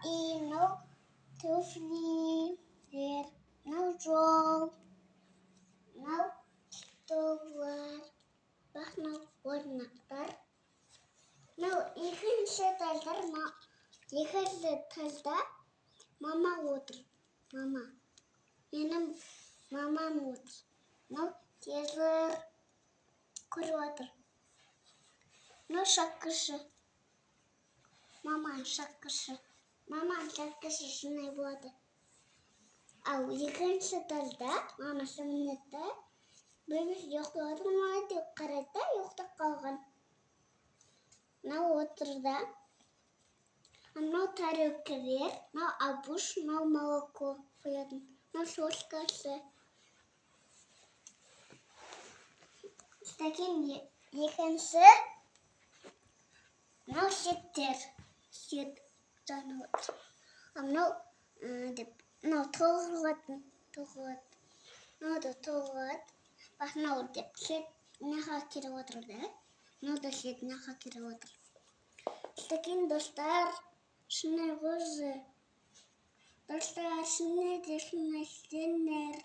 Мынау үй, мынау туфлилер, мынау жол, мынау столлар, мынау орнықтар. Мынау екінші этаждар, екінші этажда мама отыр. Мама. Менің мамам отыр. Мынау телевизор көріп отыр. Мынау шапкасы. Маманың шапкасы. Маманың шапкасы шынай болады. Ал екінші этажда мамасы мінеді да, бөбесі ұйықтап отыр ма деп қарайды да, ұйықтап қалған. Мынау отыр да. Мынау тарелкалер, мынау абуш, мынау молоко қоятын, мынау соскасы. Стакан екінші, мынау сеттер, сет жанып отыр. Мынау деп, мынау тоғылатын, тоғылады. Мынау да тоғылады. Бірақ мынау деп сет мынаға кіріп отыр да. Мынау да сет мынаға кіріп отыр. Стакан достар, шынай қозы. Достар, шынай де шынай сендер.